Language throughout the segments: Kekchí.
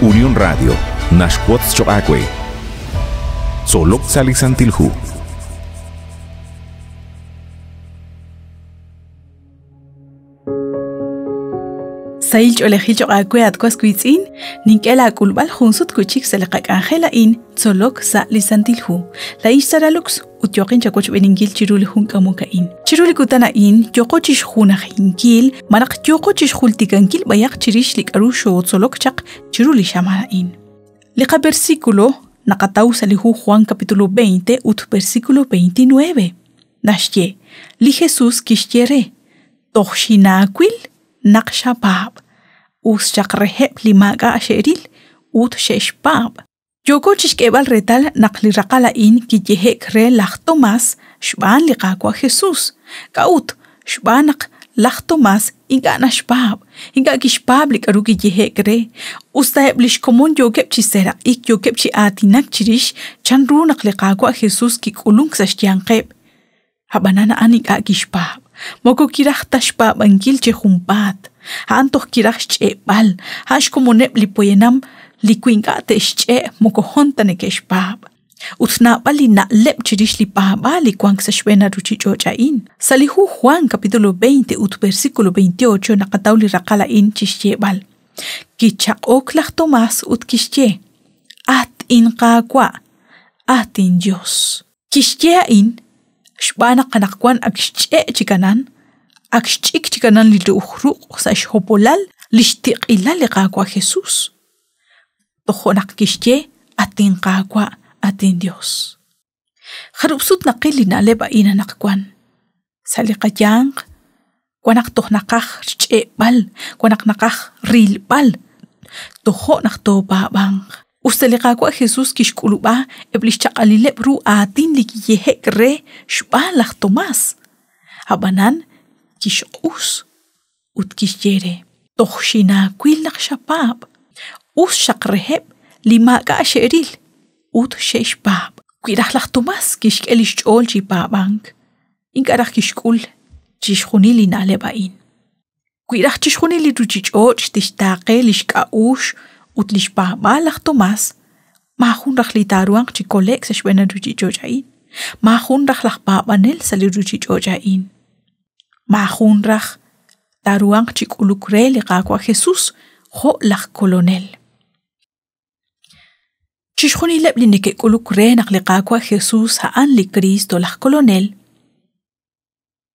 Unión Radio naxwotz choq' aawe. Tzolok sa' li Santil Hu. Sahil ch'oolejil choq' aawe at was wiitz'in, nink'e laak'ulb'al jun sut wi' chik sa' li qak'anjel a'in tzolok sa' li Santil Hu. Laa'in xSara Lux ut yooqin chawochb'eeninkil chiru li jun k'amok a'in. Chiru li kutan a'in yooqo chixjunajinkil malaj yooqo chixjultikankil b'ayaq chirix li k'aru xootzolok chaq chiru li xamaan a'in. Li qaversículo naqataw sa' li hu Juan capítulo 20 ut versículo 29. Naxye, li Jesús kixye re, Toj xinaawil naq xapaab'. Us chaq reheb' li maak'a' xe'ril ut xe'xpaab'. Yooko chixk'eeb'al reetal naq li raqal a'in kiyehe'k re laj Tomás xb'aan li Qaawa' Jesús. K'a'ut? Xb'aan naq laj Tomás ink'a' naxpaab', ink'a' kixpaab' li k'aru kiyehe'k re. Usta eb' li xkomon yookeb' chi seeraq'ik, yookeb' chi aatinak chirix chanru naq li Qaawa' Jesús kik'ulunk sa' xyanqeb'. Ab'anan a'an ink'a' kixpaab'. Moko kiraj ta xpaab'ankil chi junpaat. A'an toj kiraj xch'e'b'al. A'an xkomoneb' li poyanam li wi ink'a' te'xch'e' moko hon ta neke'xpaab'. Ut naab'al li na'leb' chirix li paab'aal li wank sa' xb'een a ruuchich'och' a'in. Sa' li hu Juan capítulo 20 ut versículo 28 naqataw li raqal a'in chi xyeeb'al. Kichaq'ok laj Tomás ut kixye, At inQaawa', at inYos. Kixye a'in xb'aan naq anaqwan ak xch'e' chikanan, ak xch'ik chikanan li ru'uj ruq' sa' xhopolal li xtiq'ilal li Qaawa' Jesús. Tojo' naq kixye, At inQaawa', at inYos. Jarub' sut naqil li na'leb' a'in anaqwan? Sa' li qayanq, wan naq toj naqaj xch'e'b'al, wan naq naqaj rilb'al, tojo' naq toopaab'anq. Usta li Qaawa' Jesús kixk'ulub'a eb' li xchaq'alileb' ru aatin li kiyehe'k re xb'aan laj Tomás, ab'anan kixq'us ut kixye re, Toj xinaawil naq xapaab', us xaq reheb' li maak'a' xe'ril ut xe'xpaab'. Wi raj laj Tomás kixk'e li xch'ool chi paab'ank, ink'a' raj kixk'ul chixjunil li na'leb' a'in. Wi raj chixjunil li ruuchich'och' tixtaaqe li xk'a'uxl ut li xpaab'aal laj Tomás, maajun raj li taaruhanq chi kole'k sa' xb'een li ruuchich'och' a'in, maajun raj laj paab'anel sa' li ruuchich'och' a'in. Maajun raj taaruhanq chi k'uluk re li Qaawa' Jesús jo' laj Kolonel. Chixjunileb' li neke'k'uluk re naq li Qaawa' Jesús a'an li Kristo laj Kolonel,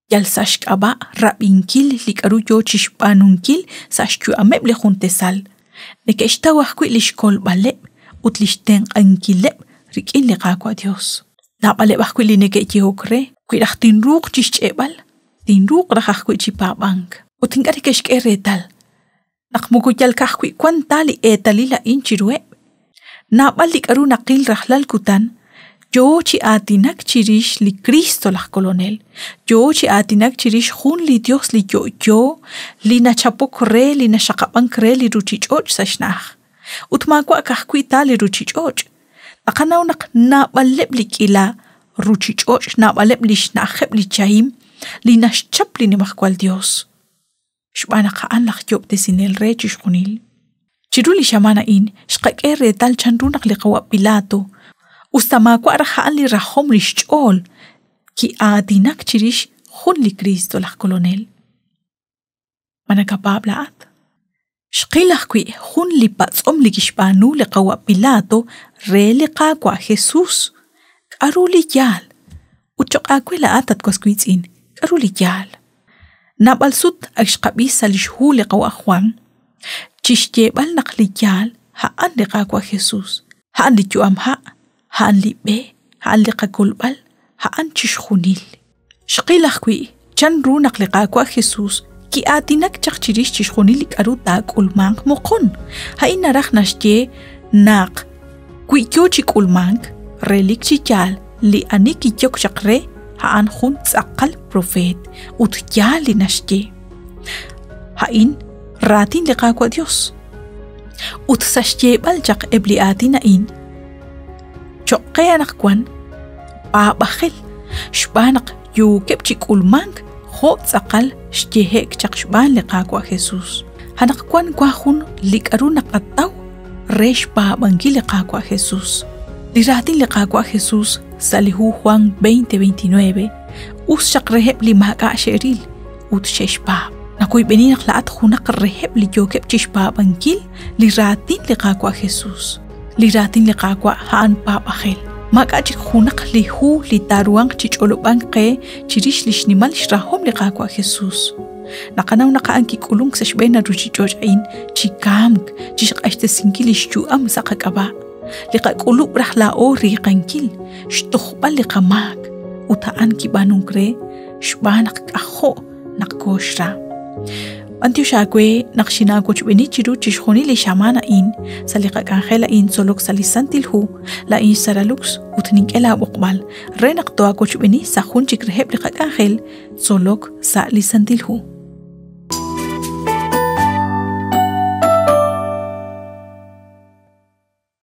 yal sa' xk'ab'a' rab'inkil li k'aru yo chi xb'aanunkil sa' xyu'ameb' li jun tasal, neke'xtaw ajwi' li xkolb'aleb' ut li xtenq'ankileb' rik'in li Qaawa' Yos. Naab'aleb' ajwi' li neke'yehok re, wi raj tinruuq chi xch'e'b'al, tinruuq raj ajwi' chi paab'ank. Ut ink'a' neke'xk'e reetal naq moko yal ka'ajwi' wank ta li eetalil a'in chiruheb'. Naab'al li k'aru naqil rajlal kutan yo chi aatinak chirix li Kristo laj Kolonel, yo chi aatinak chirix jun li Yos li yo'yo, li nachapok re li naxaqab'ank re li ruuchich'och' sa' xna'aj. Ut maawa' ka'ajwi' ta li ruuchich'och'. Naqanaw naq naab'aleb' li k'iila ruuchich'och' naab'aleb' li xna'ajeb' li chahim li naxchap li Nimajwal Yos. Xb'aan naq a'an laj Yob'tesinel re chixjunil. Chiru li xamaan a'in xqak'e reetal chanru naq li qawa' Pilato, us ta maawa' raj a'an li rajom li xch'ool, ki'aatinak chirix jun li Kristo laj Kolonel. Ma nakapaab' laa'at? Xqil ajwi' jun li patz'om li kixb'aanu li qawa' Pilato re li Qaawa' Jesús. K'aru li yaal? Ut cho'q aawe laa'at, at was wiitz'in, k'aru li yaal? Naab'al sut ak xqab'i sa' li xhu li qawa' Juan chi xyeeb'al naq li yaal a'an li Qaawa' Jesús, a'an li yu'am ha', a'an li b'e, a'an li qakolb'al, a'an chixjunil. Xqil ajwi' chanru naq li Qaawa' Jesús ki'aatinak chaq chirix chixjunil li k'aru taak'ulmanq moqon. A'in naraj naxye naq wi yo chi k'ulmank, relik chi yaal li ani kiyok chaq re a'an jun tz'aqal propeet ut yaal li naxye. A'in raatin li Qaawa' Yos. Ut sa' xyeeb'al chaq eb' li aatin a'in, cho'q qe anaqwan paab'ajel xb'aan naq yookeb' chi k'ulmank jo' tz'aqal xyehe'k chaq xb'aan li Qaawa' Jesús. Anaqwan wank jun li k'aru naqataw re xpaab'ankil li Qaawa' Jesus. Li raatin li Qaawa' Jesus sa' li hu Juan 20:29 us xaq reheb' li maak'a' xe'ril ut xe'xpaab'. Nawoyb'eni naq laa'at junaq reheb' li yookeb' chixpaab'ankil li raatin li Qaawa' Jesus. Li raatin li Qaawa' a'an paab'ajel. Maak'a' chik junaq li hu li taaruhanq chi ch'olob'ank qe chirix li xnimal xrahom li Qaawa' Jesus. Naqanaw naq a'an kik'ulunk sa' xb'een ruuchich'och' a'in chi kamk, chi xq'axtesinkil li xyu'am sa' qak'ab'a'. Li qak'ulub' raj laa'o riiqankil, xtojb'al li qamaak, ut a'an kib'aanunk re xb'aan naq k'ajo' naq kooxra. B'antiox aawe naq xinaawochb'eeni chiru chixjunil li xamaan a'in sa' li qak'anjel a'in tzolok sa' li Santil Hu, laa'in xSara Lux ut nink'e laab'oqb'al re naq toawochb'eeni sa' jun chik reheb' li qak'anjel tzolok sa' li Santil Hu.